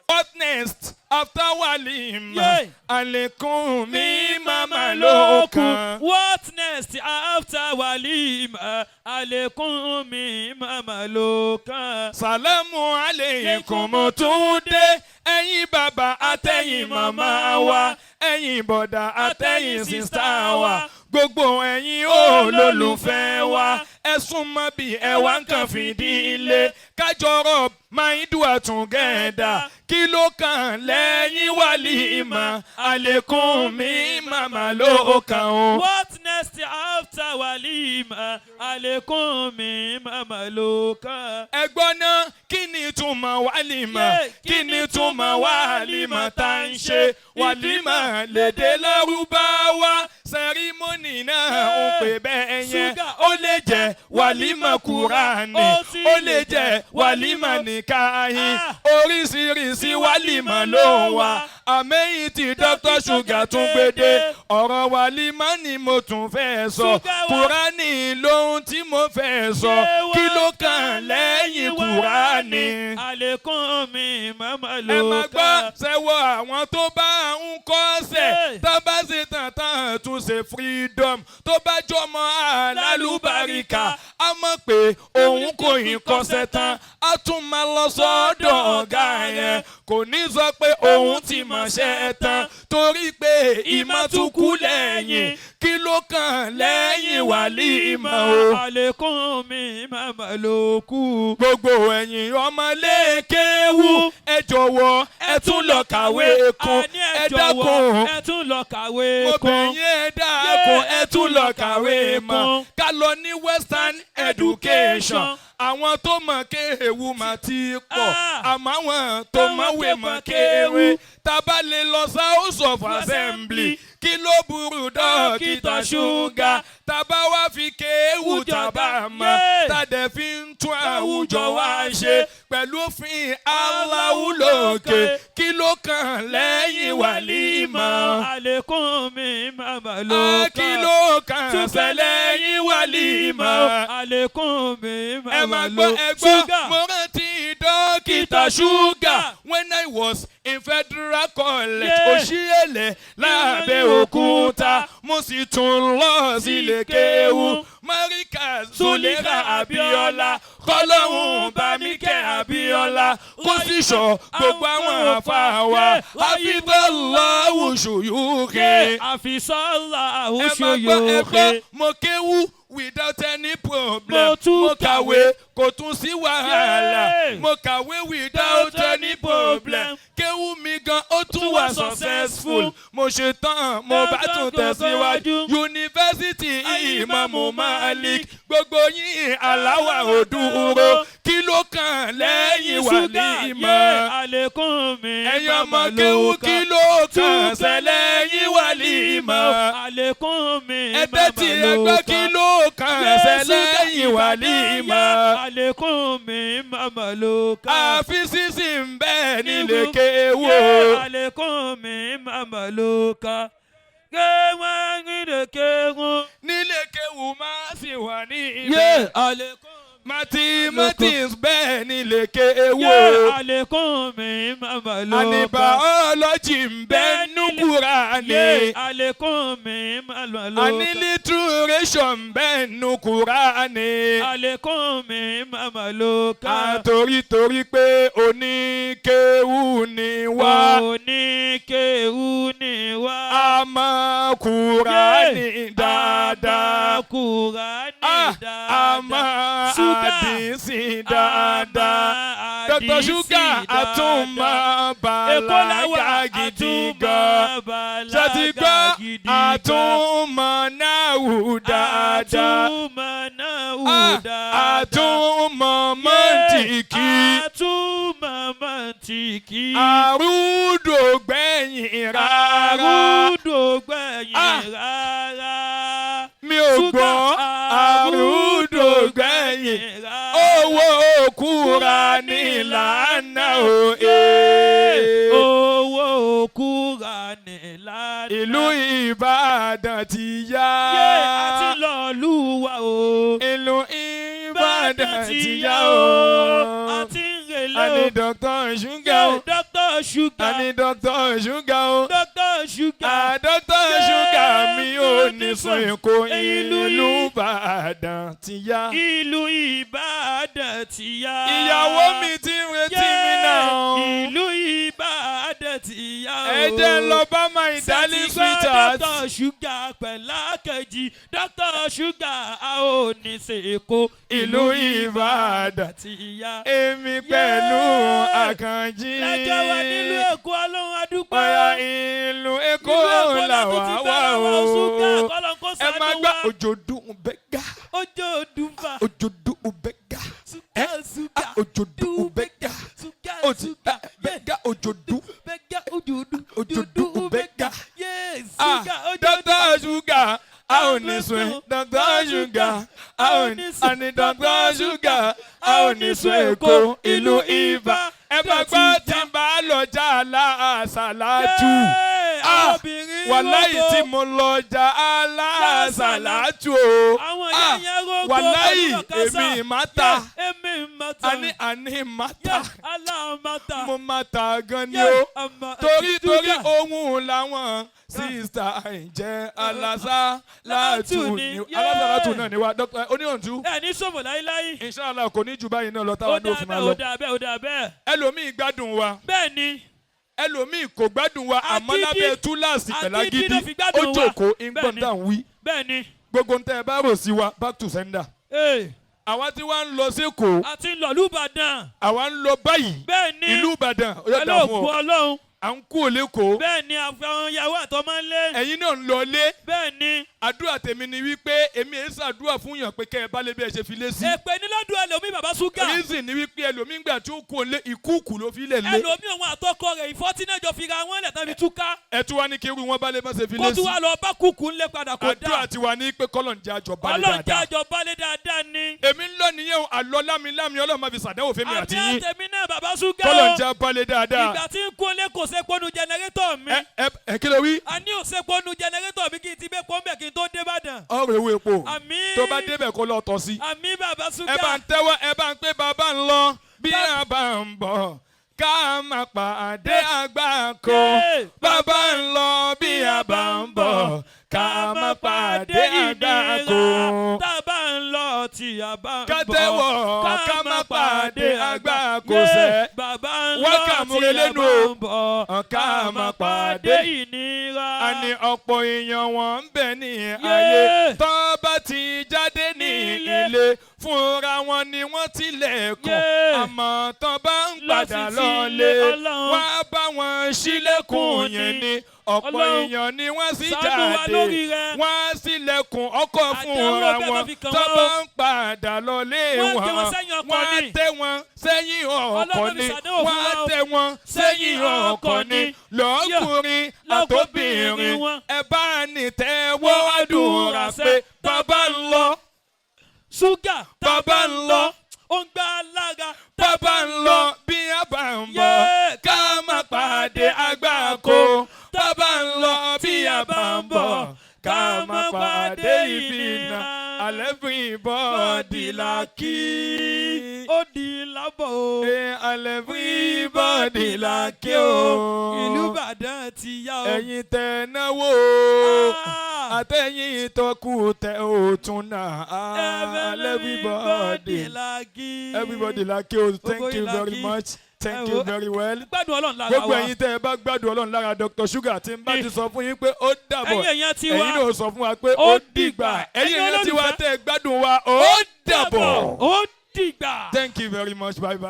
What next after walima? Yeah. Àlékún mi màmá ló kàn. What next after walima? Àlékún mi màmá ló kàn. Sàlámù aleikum tún dé. Ẹ̀yin bàbá àtẹ̀yin màmá wa. Ẹ̀yin bọ̀dà àtẹ̀yin sister wa. Gbogbo ẹ̀yin olólùfẹ́ wa. Ẹ súnmọ́ bí ẹ wá nǹkan fìdí ilé. Kájọ rub mind together. Kí ló kàn lẹ́yìn wàlímà? Àlékún mi màmá ló kàn o. What next after walima? Àlékún mi màmá ló kàn. Ẹ gbọ́ ná, kí ni túmọ̀ wálìmọ̀? Yeah, kí ni túmọ̀ wálìmọ̀ tá ń ṣe? Wàlímọ̀ lédè Lárúbáwá, ceremony náà ń pè bẹ́ẹ̀ yẹn. Ṣúgà. Ó lè jẹ́ wàlímọ̀ Kúránì, Ó sì ó lè lè jẹ́ jẹ́ wàlímọ̀ nìkáyìn. Ah. Oríṣiríṣi wàlímọ̀ ló wà, àmẹ́yìn tí Dr. Sugar tún gbédè. Ọ̀rọ̀ wàlímọ̀ ni mo tún fẹ́ sọ. Ṣúgà wa. Kúránì lóhun tí mo fẹ́ sọ. Kí ló kàn lẹ́yìn Kúránì? Àlékún mi màmá ló Ẹ máa gbọ́ kàn. sẹ́wọ́ àwọn tó bá ń kọ́sẹ̀ Yeah. tó bá ṣe tàn tán tún ṣe freedom, tó bá jọmọ alálùbáríkà, á mọ̀ pé òun kò yín kọ́sẹ̀ tán, á tún máa lọ sọ́dọ̀ ọ̀gá yẹn. Kò ní sọ pé òun ti mọ̀ṣẹ́ tán torí pé ìmọ̀ tún kú lẹ́yìn. Kí ló kàn lẹ́yìn wàlímọ̀ o? Àlékún mi màmá ló kù. Gbogbo ẹ̀yin ọmọléèkéwú, ẹ jọ̀wọ́, ẹ tún lọ kàwé kún. Àní Ẹ ẹ jọ̀wọ́, dákun, ẹ tún lọ kàwé mo bẹ̀ kún. yín, ẹ dákun, ẹ tún lọ kàwé mọ́. Ká lọ ní western education. Àwọn tó mọ̀ kéwú mà ti pọ̀, Ah. àmọ́ àwọn tó mọ̀wé mọ̀ kéwú. Tá bá lè lọ sí House of Assembly, kí ló burú, Dókítà Ṣúgà? Tá bá wá fi kéwú, tá bá mọ̀, Yeah. tá dẹ̀ fi ń tún àwùjọ wa ṣe pẹ̀lú òfin Aláwù lókè, kí ló kàn lẹ́yìn wàlímọ̀? Àlékún mi màmá ló Ah, kàn. kí ló kàn sẹ́lẹ̀yìn wàlímọ̀? Àlékún mi Ẹ màmá máa ló gbọ́, ẹ gbọ́. Ṣúgà. Mo rántí Dókítà Ṣúgà when I was in Federal College Òṣìẹ̀lẹ̀ lábẹ́òkúta. Mo sì tún lọ sílé kéwú Marika Zulika Abiola. Kọ́lọ́hún bá mi kẹ́ Abiola, kó sì sọ gbogbo àwọn àfa wa. Hafidhallahu shuyukhi. Àfisọ́lá Ẹ máa gbọ́, ẹ gbọ́. àwùṣòyòkè. Mo kéwú without any problem. Mo tún Mo kàwé, kò tún sí wàhálà. Yeah. Mo kàwé without any problem. Kéwú mi gan, ó tún wà successful. Mo ṣe tán, mo bá tún tẹ̀síwájú. Yunifásitì Ìmáàmù Malik. Gbogbo yín aláwà ò dúró. Kí ló kàn lẹ́yìn wàlímọ̀? Àlékún mi Ẹ̀yin ọmọ màmá ló kéwú, kàn. kí ló kàn sẹ́lẹ̀yìn wàlímọ̀? Àlékún mi Ẹ tẹ́tí, màmá ẹ ló gbọ́, kí kàn. ló kàn sẹ́lẹ̀yìn wàlímọ̀? Àlékún mi màmá ló kàn. Àfi sísì ń bẹ́ẹ̀ nílé kéwú. Àlékún mi màmá ló kàn. Kéwọ́n ń kéwọ́n. Nílé kéwú máa sì wà ní Yé ibẹ̀. àlékún. Mathematics bẹ́ẹ̀ nílé kéwú. Yé àlékún mi màmá ló Àní kàn. biology ń bẹ nú Kúránì. Yé àlékún mi màmá ló Àní kàn. literature ń bẹ nú Kúránì. Àlékún mi màmá ló kàn. Àtòrí torí pé oníkéwú ni wá. Oníkéwú ni wá. A mọ̀ Kúránì dáadáa. Kúránì Ah, dáadáa. a mọ̀ Ṣúgà. àdìsí dáadáa. Dr. Sugar, àtúmọ̀ Èkó làwà, bàlágà gidi gan. àtúmọ̀ bàlágà Ṣètìgbọ́ gidi gan. àtúmọ̀ náwù dáadáa. Àtúmọ̀ náà Ah, dáadáa. àtúmọ̀ mọ́ntìkì. Àtúmọ̀ mọ́ntìkì. Àrúdò gbẹ̀yìn rárá. Àrúdò gbẹ̀yìn Ah. rárá. Mi ò Ṣúgà, gbọ́, àrúdò gbẹ̀yìn. rárá. Owó kúra ní làánà o. Ee. Owó kúra ní lánàá. Ìlú Ìbàdàn ti yá. Yé àti lọ́ọ̀lùwà o. Ìlú Ìbàdàn ti yá o. Àti ń relé Àní o. Dr. Sugar o. Dr. Dr. Sugar. Àní Dr. Sugar o. Dr. Sugar. Ah, Dr. Sugar mi ò ní sùn Èkó, Ìlú ìlú Ìbàdàn ti yá. Ìlú Ìbàdàn ti yá. Ìyàwó mi ti ń retí mi náà. Ìlú Ìbàdàn ti yá o. Ẹ jẹ́ lọ bá my darling sweetheart. Dr. Sugar pẹ̀lá kejì. Dr. Sugar a ò ní sèkó. Ìlú Ìbàdàn ti yá. Èmi pẹ̀lú Àkànjí. Lẹ́jọ́ wa nílùú Èkó, Ọlọ́run adúpẹ́. Ọ̀yà, ìlú Èkó Ìlú Èkó làwà látún ti wá bẹ̀rẹ̀ o. wa, Sugar, kọ́lọ́n kó Ẹ máa ṣàánú gbá wa. òjòdú bẹ́gà. Ojo dùnfà. Òjòdú bẹ́gà. Sugar, sugar. Òjòdú bẹ́gà. Sugar, Òjì sugar. bẹ́gà òjòdú. Bẹ́gà ojodu. Òjòdú bẹ́gà. Yes, Ah, sugar, ojodu. Dr. Sugar, a ò ní sùn. Dr. Sugar, a ò ní àní. Dr. Sugar, a ò ní sùn Èkó, ìlú Ìbà. Ẹ bá gbọ́ tí n bá lọ já aláàsálàtù. Yeah, Ah, àwọn obìnrin wàláyì rògbò. tí mo lọ já aláàsálàtù o. Àwọn Ah, ìyá yẹn rògbò wàláyì pẹ̀lú ọ̀kasà. èmi ìmáta. Yeah, èmi ìmáta. Àní àní ìmáta. Yeah, aláàmáta. Mo máa ta gan ni Yeah, o. àmà- Torí Sugar. ohun làwọn sister ǹjẹ́ alásà látù ni, ni alásà látù náà ni wa dr oníyànjú. Ẹ ní ṣòfò láíláí. Inshallah, kò ní jù báyìí náà lọ Ó táwa ní dáa òfin máa bẹ́ẹ̀, lọ. ó dáa bẹ́ẹ̀, ó dáa bẹ́ẹ̀. Ẹlòmíì gbádùn wa, Bẹ́ẹ̀ ni. ẹlòmíì kò gbádùn wa, àmọ́ Agídí- lábẹ́ túláàsì pẹ̀lú agídí ló agídí fi ó gbádùn wa. jókòó Bẹ́ẹ̀ ni. ìgbọ̀ndà ń wí. Bẹ́ẹ̀ ni. Gbogbo ń tẹ́ ẹ bá rò sí wa, back to sender. Ee, Àwa tí wàá ń lọ sí Èkó, a ti ń lọ Lùbàdàn. àwa ń lọ báyìí. Bẹ́ẹ̀ ni. Ìlú Ìbàdàn ó yọ̀ Pẹ̀lú dà fún òkú ọ. Ọlọ́run. À ń kú òlékòó. Bẹ́ẹ̀ ni, àwọn ìyàwó àtọmọ ń lé. Ẹ̀yin náà ń lọ lé. Bẹ́ẹ̀ ni. Àdúrà tèmi ni wípé èmi èé ṣàdúrà fún yàn pé kẹ́ ẹ bá lé bí ẹ ṣe fi lé sí. Èpè ní lọ́dún ẹlòmíì, bàbá Sugar. Reason ni wípé ẹlòmíì gbà tí ó kú òlé, ìkúùkù ló fi lẹ̀ lé. Ẹlòmíì, òun àtọkọ rẹ̀, ìfọ́tínẹ́jọ fi ra wọn lẹ̀ tán fi túká. Ẹ tún wá ní kí irú wọn bá lé bá ṣe fi Kó lé sí. tún wá lọ bá kúkú ńlẹ̀ padà, kó dáa. Àdúrà tiwa ní pé kọ́lọ̀ ń jẹ́ àjọ bá lé Ọlọ́run jẹ́ dáadáa. àjọ balẹ̀ dáadáa ni. Èmi ń lọ nìyẹn o, àlọ́ lámilámi, Ọlọ́run máa fi ṣàdánwò fẹ́mi àti Àmì yín. àtẹ̀mí náà, bàbá Sugar Kọ́lọ̀ ń o. jẹ́ balẹ̀ dáadáa. Ìgbà tí ń kólé, kò sépónú generator mi. Ẹ ẹ ẹ, kí ló wí? A ní ò sépónú generator mi kí n ti bẹ́ pọ́ńbẹ̀ kí n tó dé Ìbàdàn. Ọ̀rọ̀ ewu epo. Àmín. Tó bá débẹ̀, kó lọ tọ̀ sí. Àmín, bàbá Sugar. Ẹ bá ń tẹ́wọ́, ẹ bá ń pé bàbá ń lọ bí a bá ń bọ̀, ká má pàdé àgbákò. Yeah. Bàbá ń lọ bí a bá ń bọ̀, ká má pàdé àgbákò. Tá a bá ń lọ tí a bá ń Ká bọ̀. tẹ́wọ̀, ká má pàdé àgbákò Yeah. sẹ́. Bàbá ń lọ Wákà tí múre a lẹ́nu bá o. ń bọ̀. Ká má pàdé ìnira. A ní ọ̀pọ̀ èèyàn wọn ń bẹ ní ayé, tán bá ti jáde ní Nílé. ilé, fúnra wọn ni wọ́n tilẹ̀kùn, Yeah. àmọ́ tán bá ń Lọ padà sí ti lọ́lé, ilé Ọlọ́run. wọ́n á bá wọn ṣílẹ̀kùn yẹn ni. Ọ̀pọ̀ Ọlọ́run. èèyàn ni wọ́n sì Ṣàánú wa jáde, lórí rẹ̀. wọ́n á ṣílẹ̀kùn ọkọ̀ fúnra Àdánwò bẹ́ẹ̀ wọn, tó fi kàn tán wọ́n bá o. ń padà lọ́lé Wọ́n wọn, tẹ wọn sẹ́yìn ọkọ̀ wọ́n á ni. tẹ wọn sẹ́yìn ọkọ̀ Ọlọ́run ni fi ṣàdánwò fún wọ́n á wa o. tẹ wọn sẹ́yìn ọkọ̀ ni. Lọ́kùnrin àtòbìnrin, Lọ́kùnrin wọn. ẹ bá ní tẹ́wọ́ àdúrà pé bàbá ń lọ, Sugar. bàbá ń lọ, Ó ń gbá lára. bàbá ń lọ bí a bá ń bọ̀, Yeah. ká má pàdé àgbákò. Bàbá ń lọ bí a bá ń bọ̀, ká má pàdé ìbínà. Everybody la kí. Ó di lábọ̀ o. Everybody la kí o. Ìlú Ìbàdàn ti yá o. Ẹ̀yin tẹ̀ náwó, Ah. àtẹ̀yìn tó kù tẹ̀ ò tún náà. Everybody la kí. Everybody la kí o. Thank Gbogbo you yín la very kí. much, thank Ẹ you wo, very well. Gbádùn Ọlọ́run lára Gbogbo wa. ẹ̀yin tẹ́ ẹ bá gbádùn Ọlọ́run lára Dr. Sugar, tí n bá ti sọ fún yín pé ó dàbọ̀, Ẹ̀yin èèyàn tiwa. ẹ̀yin náà sọ fún wa pé Ó ó dìgbà. dìgbà. Ẹ̀yin Ẹ̀yin èèyàn tiwa olólùfẹ́. tẹ́ ẹ gbádùn wa, ó dàbọ̀. Ó dìgbà. Thank you very much, bye bye.